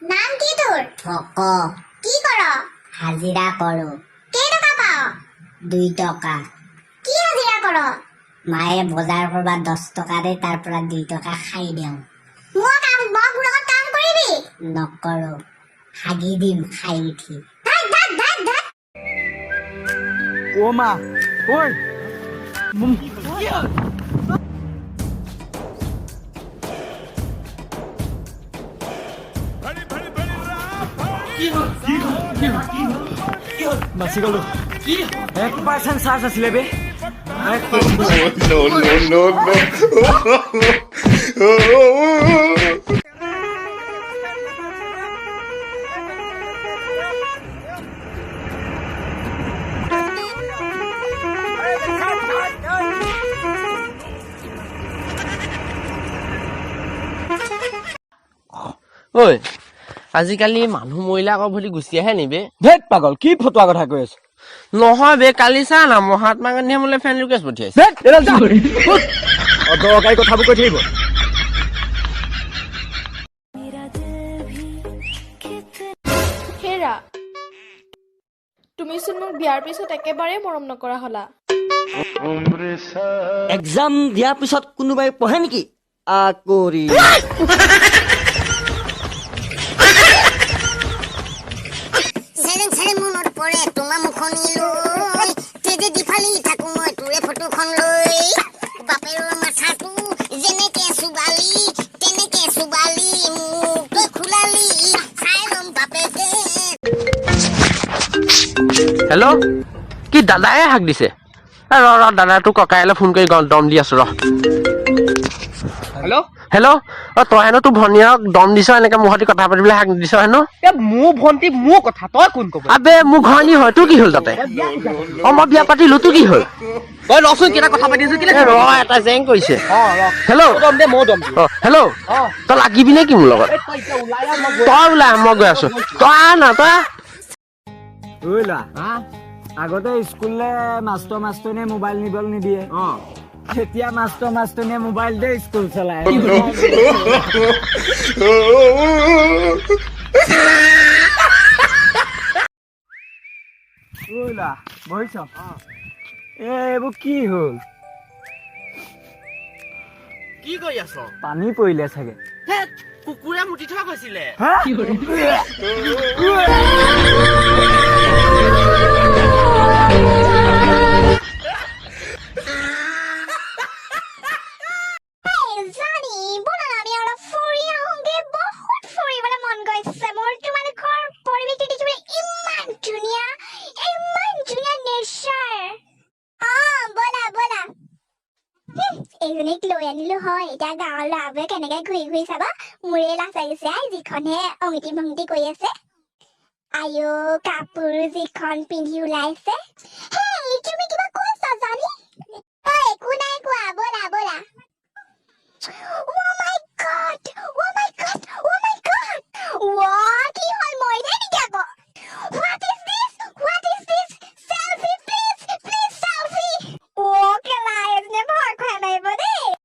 নাম কি তোৰ? ফক। কি কৰ? হাজিৰা কৰো। কেইটকা পাৱ? 2 টকা। কি হাজিৰা কৰ? মায়ে বজাৰ কৰবা 10 টকা দে, তাৰ পৰা 2 টকা খাই দিওঁ। মই কাম, মই মোৰ লগত কাম কৰিবি? নকৰো, হাগি দিম খাই উঠি। ধাক ধাক ধাক ধাক। অ' মা, ঐ। বাচি গলো। 1% চাৰ্জ আছিলে বে। No, no, no, no. ঐ, আজিকালি মানুহ মৰিলে আকৌ ভলি গুচি আহে নি বে? ধেত পাগল, কি ফটোৱা কথা কৈ আছ? নহয় বে, কালি চা না, মহাত্মা গান্ধীয়ে মোলৈ ফ্ৰেণ্ড ৰিকুৱেষ্ট পঠিয়াইছে। ধেত, এডাল যা। অদৰকাৰী কথাবোৰ কৈ থাকিব। হেৰা, তুমিচোন মোক বিয়াৰ পিছত একেবাৰেই মৰম নকৰা হলা। এক্সাম দিয়াৰ পিছত কোনোবাই পঢ়ে নেকি? আকৰি। চেৰেং চেৰেং মনত পৰে তোমাৰ মুখনি লৈ, তেজে দিফালি থাকো মই তোৰে ফটোখন লৈ। বাপেৰৰ মাথাটো যেনেকে চুবালি তেনেকে চুবালি মোক তই খোলালি, চাই ল'ম বাপেকে। হেল্ল', কি দাদাই হাক দিছে? এ ৰ ৰ, দাদা তোৰ ককাইলৈ ফোন কৰি দম দি আছো ৰ। হেল্ল'? হেল্ল', অ তই হেনো তোৰ ভনীয়েক দম দিছ, এনেকে মোৰ সৈতে কথা পাতিবলৈ হাক দিছ হেনো? এ মোৰ ভণ্টি মোৰ কথা, তই কোন ক'ব? আবে মোৰ ঘৰণি হয়, তোৰ কি হ'ল তাতে? অ মই বিয়া পাতিলো, তোৰ কি হ'ল? তই ৰচোন, কেইটা কথা পাতি আছো, কেলে? এ ৰ, এটা জেং কৰিছে। অ ৰ। হেল্ল'? দম দে, ময়ো দম দিম। অ হেল্ল'? অ। তই লাগিবি নে কি মোৰ লগত? এই তই এতিয়া ওলাই আহ, মই গৈ তই ওলাই আহ, মই গৈ আছো। তই আহ না, তই আহ। ঐ ল'ৰা, আগতে স্কুললে মাষ্টৰ মাষ্টৰণীয়ে মোবাইল নিবলৈ নিদিয়ে, এতিয়া মাষ্টৰ মাষ্টৰণীয়ে মোবাইল দে স্কুল চলাই। ঐ ল'ৰা, বহিছ? এ এইবোৰ কি হ'ল? কি কৰি আছ? পানী পৰিলে চাগে। ধেত, কুকুৰে মুতি থোৱা গৈছিলে। হা? জানি ব'লা না, আমি অলপ ফুৰি আহোঁগে। বহুত ফুৰিবলৈ মন গৈছে মোৰ। তোমালোকৰ পৰিৱেশটো দেখিবলৈ ইমান ধুনীয়া, ইমান ধুনীয়া নেচাৰ। অ ব'লা ব'লা। এইজনীক লৈ আনিলো হয়, এতিয়া গাঁৱৰ ল'ৰাবোৰে কেনেকে ঘূৰি ঘূৰি চাব, মোৰে লাজ লাগিছে। আই, যিখনহে অঙিতি ভঙিতি কৰি আছে। আইঅ, কাপোৰ যিখন পিন্ধি ওলাইছে।